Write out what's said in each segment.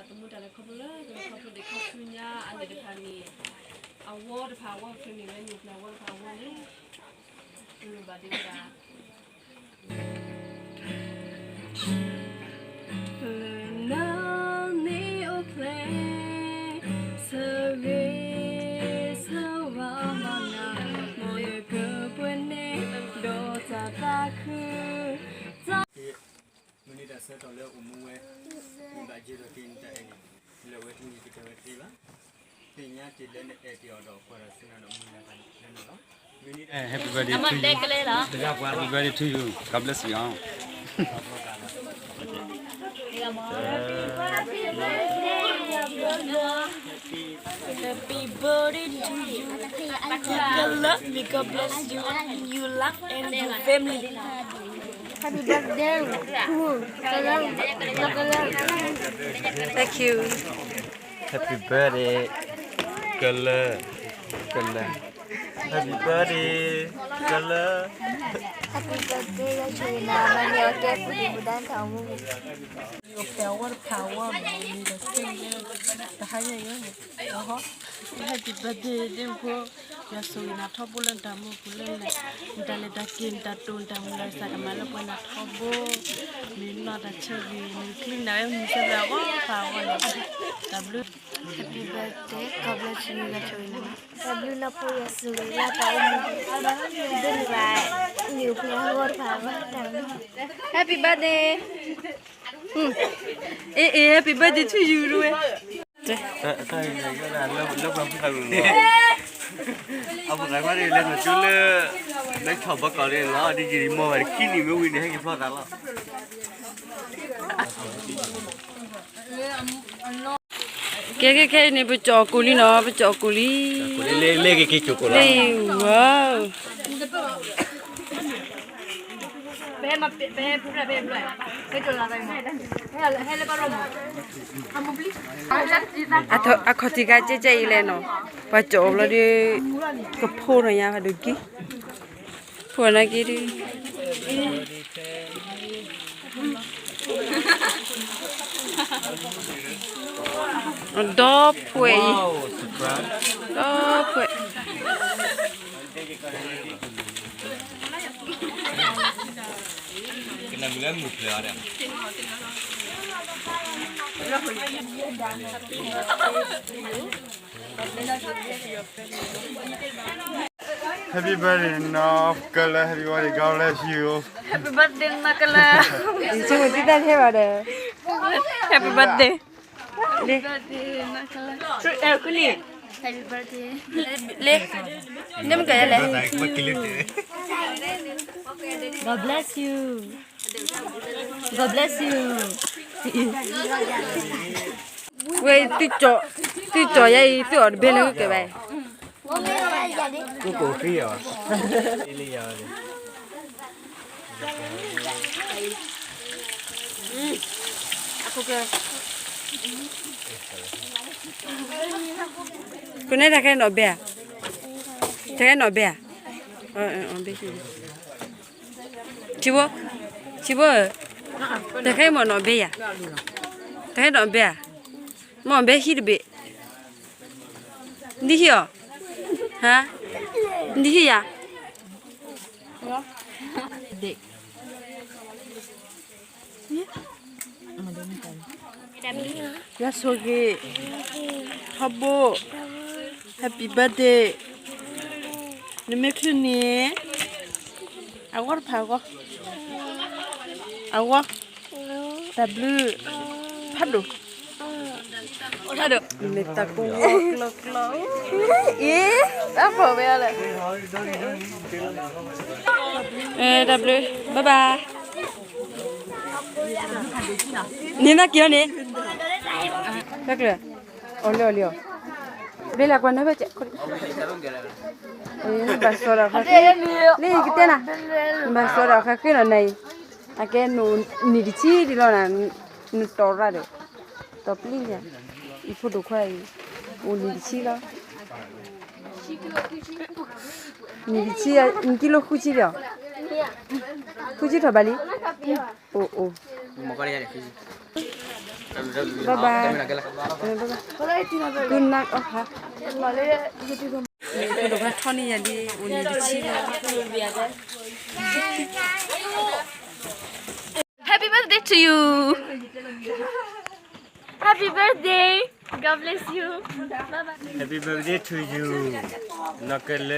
ပမ့ၢ်တၢ်လဲၤခီဖျိလၢ ပလဲၤခီဖျိဒံးခီဆူညါအန့ၣ်တခါန့ၣ် အဝီတဖၣ်အဝီဖျိန့ၣ် လၢညိၣ်ပျၢ်ဝီတဖၣ်အဝီန့ၣ် ပလိၣ်ဘၣ်ဒံးဝဲဒၣ် လၢနၤန့ၣ်အိၣ်ဖျဲၣ် ဆၢဂ့ၤဆၢဝါဘၣ်နၤ မ်နကပှဲၤန့ၣ် ဒီးတၢ်သးခု မုၢ်နံၤတၢ်ဆၢကတီၢ်လၢအိၣ်မူဝဲ မ့ၢ်ဘၣ်ယဲၢ်ဒီးက့ၤနတၢ်အဲၣ်န့ၣ် လၢဝဲတမ့ၢ်ယကတဲဝဲတသ့ဘၣ်. သ့ၣ်ညါတ့ၢ်လၢနအဲၣ်တ့ၢ်အီၤဒီးကွၢ်ဒီးဆူနၤဒီးမူနၤတၢ်လၢနၤလီၤ. Happy birthday to you. Happy birthday to you. God bless you all. Happy birthday to you. May God bless you, you love and your family. Happy birthday to you. Thank you. Happy birthday, ကလၢ, ကလၢ. Happy birthday, ကလၢ. Happy birthday ယွၤဆိၣ်ဂ့ၤနၤ မၤန့ၢ်အီၤကဲပူၤဒံးမူဒါတၢ်အိၣ်မူ ယိၤဖဲအဝီတဖၣ်အဝီမ့ၢ်ဒီး တဟါညါအံၤ Happy birthday ဒ့ဖိ, ယွၤဆိၣ်ဂ့ၤနၤထီဘိလၢနတၢ်မူပူၤလၢ နတၢ်လဲၤတၢ်က့ၤ နတၢ်တိာ် နတၢ်မုၢ်လၢ် ကစၢ်ကမၤလၢပှဲၤနၤထီဘိ, မ့ၢ်နီၢ်တၢ်ဆၢဂ့ၤ မ့ၢ်ချုးနၤဝဲမုၢ်ဆၢဖျၢၣ်အဝီတဖၣ်အဝီန့ၣ် တၢ်ဘျုး Happy birthday, God bless you, ယွၤဆိၣ်ဂ့ၤနၤ, တၢ်ဘျုးနီၢ်ဖိယွၤဆိၣ်ဂ့ၤလၢတၢ်အိၣ်မူ ဒိးန့ၢ်ဘၣ် ညိၣ်ဖျဲၣ်အဂီၢ်တဖၣ်အဂီၢ် တၢ်ဘျုး Happy birthday. အ့ အ့ Happy birthday to you ဒဝဲ လၢပှၤဖိသၣ်ဂုၢ်န့ၣ် အဖိသၣ်ခွါန့ၣ် လဲၤနုာ်ဆူလၢ လၢထီၣ်ဘီကီၢ်န့ၣ်လီၤ ဒ်ယံာ်ဒံးမီၢ်ဘၣ်တခံနံၣ်မ့ၢ်ဝံၤန့ၣ် ဟဲက့ၤဖျီသးလီၤ. ကဲ ခဲ ခဲအံၤန့ၣ် ပကၠီၣ်ကိၣ်လံနီၤ ပကၠီၣ်ကိၣ်လံ လဲၤ လဲၤက့ၤက့ၤကၠီၣ်ကိၣ်လံ ဝါ အခီၣ်ထံးခါကဲကဲအံၤလဲၣ်နီၤ ပှၤကၠီၣ်အီၤဘျီဒီး ကဖိနီၤညါဖးဒိၣ်က့ၤ ဖိနာ်က့ၤဒီး ဒီဖှဲးအံၤ ဒီဖှဲး Happy birthday နီၢ်ကလၢ Happy birthday, God bless you. Happy birthday နီၢ်ကလၢ ယဆိကမိၣ်တၢ်ထဲဘၣ်ဒီး Happy birthday လံ Happy birthday နီၢ်ကလၢ အဲ ကူလံ Happy birthday လံ နမ့ၢ်ကလဲၣ် God bless you. God bless you. ဝဲ သုကၠီၣ်ယၤအံၤ သုအီၣ်တဘ့ၣ်လၢကဲဘၣ် ကကိၣ်ဃံအီၤ ကနဲတၢ်ခဲနီၣ်ဘဲဧါ, တၢ်ခဲနီၣ်ဘဲဧါ, ဘဲ ထံဘိ, ထံဘိဧၢ, တၢ်ခဲမ့ၢ်နီၣ်ဘဲယၤ, တၢ်ခဲနီၣ်ဘဲဧါ, မ့ၢ်ဘဲဟံၣ်တဘ့ၣ်, နဟံၣ်အီၤ, ဟါ, နဟံၣ်ယၤ, ယွၤဆိၣ်ဂ့ၤ, ထီဘိ, Happy birthday, နမ့ၢ်ချုးန့ၣ်, အဂီၢ်တဖၣ်အဂီၢ်, အဂီၢ်, တၢ်ဘျုး, ဖးဒိၣ်, တၢ်ဒိၣ် မ့ၢ်တၢ်ကဝီၤကျီကျီ အ့ အဖိၣ်ဝဲအီၤလဲၣ် တၢ်ဘျုး bye bye န့ၣ်မ့ၢ်က့ၤအီၤန့ၣ် တၢ်ကျၢၤ အီၤလၢအီၤလံအီၤ ဘျ့လၢကွၢ်နၢ်ဘၢၣ်ကဲ ဘၣ်စီဒီးဃဲ လၢယကတဲနၤ ဘၣ်စီဒီးဃဲဃ့နီၤနၤအံၤ အကဲနံၣ်တဆံဒံးလီၤနၤ နတီၢ်ရၣ်ဒီး တီၢ်ပျံၤယၤ ယဖိဒိၣ်ခွါအံၤ အိၣ်နံၣ်တဆံလီၤ နံၣ်တဆံ နကံလိဃုဆံဒီး ဃုဆံထီၣ်ဘၣ်လံ အိၣ်အိၣ် bye bye good night အီၣ်ခါ ထီၣ်န့ၢ်ယၤဒ် အိၣ်နံၣ်တဆံလီၤ Happy birthday to you. Happy birthday. God bless you. Bye bye. Happy birthday to you. နီၢ်ကဲလၢ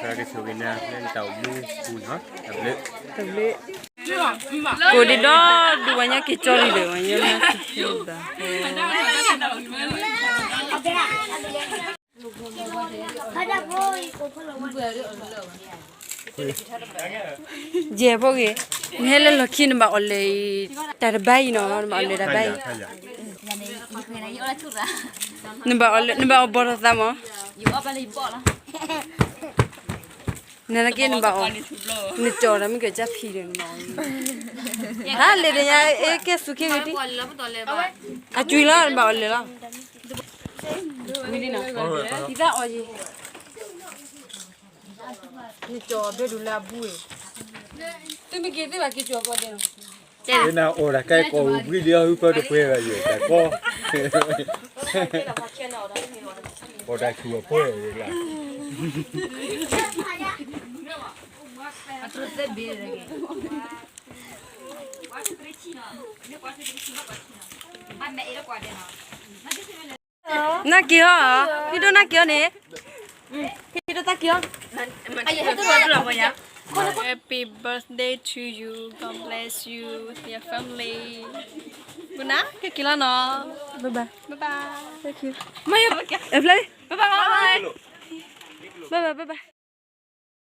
ကစၢ်ကဆိၣ်ဂ့ၤနၤ လၢနတၢ်အိၣ်မူပူၤနီၤ တၢ်ဘျုး တၢ်ဘျုး ကိးဒံးဒီးဒုးဝဲညါက့ၤကၠီလံဒီး ဝဲညါလၢက့ၤဘၣ် ယဲၢ်ဖိဂ့ၤ နဟဲလၢလီၢ်ခံနဘၣ်အီၣ်လၢာ်အံၤ တၢ်တဘါအံၤနီၤ နဘၣ်အီၣ်လၢာ်တၢ်ဘါအံၤ နဘၣ်အီၣ်လၢ နဘၣ်အီၣ်ဘီၣ်ထီၣ်သးမး နက့နဘၣ်အီၣ် နကၠီၣ်ဒီးမ့ၢ်ကၢ်ကၠၢ်ဖံးဒီးနဘၣ်အီၣ် ဟါလဲၤဒီးညါ အဲကဲစူးခ့ဂ့ၤတံၢ် အကွံာ်လီၤ နဘၣ်အီၣ်လၢာ်လီၤ ဝံၤလံနီၤ ဒ်သိးအီၣ်ယံၤ နကၠီၣ်ဘဲဒိၣ်လၢအဘူးအံၤ သုမ့ၢ်က့ၤသ့ဘၣ်က့ၤကၠီၣ်ပီၣ်ဒဲးနီၤ ကဲနၤအိၣ်တၢ်ကဲကိးဝံၤလံအီၤ ဟုပၢတပှဲၤဘၣ်ယိၣ် တၢ်ကီ အိၣ်တၢ်ဆူၣ်အပှဲၤလၢ နၢ်က့ၤဟီၣ် ဟံးဒိၣ်နၢ်က့ၤဟီၣ်န့ၣ် ဟံးဒိၣ်တၢ်က့ၤဟီၣ် Happy birthday to you. God bless you, your family. ဂုဏ်နၤ ကက့ၤလီၤနီၤ bye bye bye bye. Thank you. မ့ၢ် bye bye bye bye.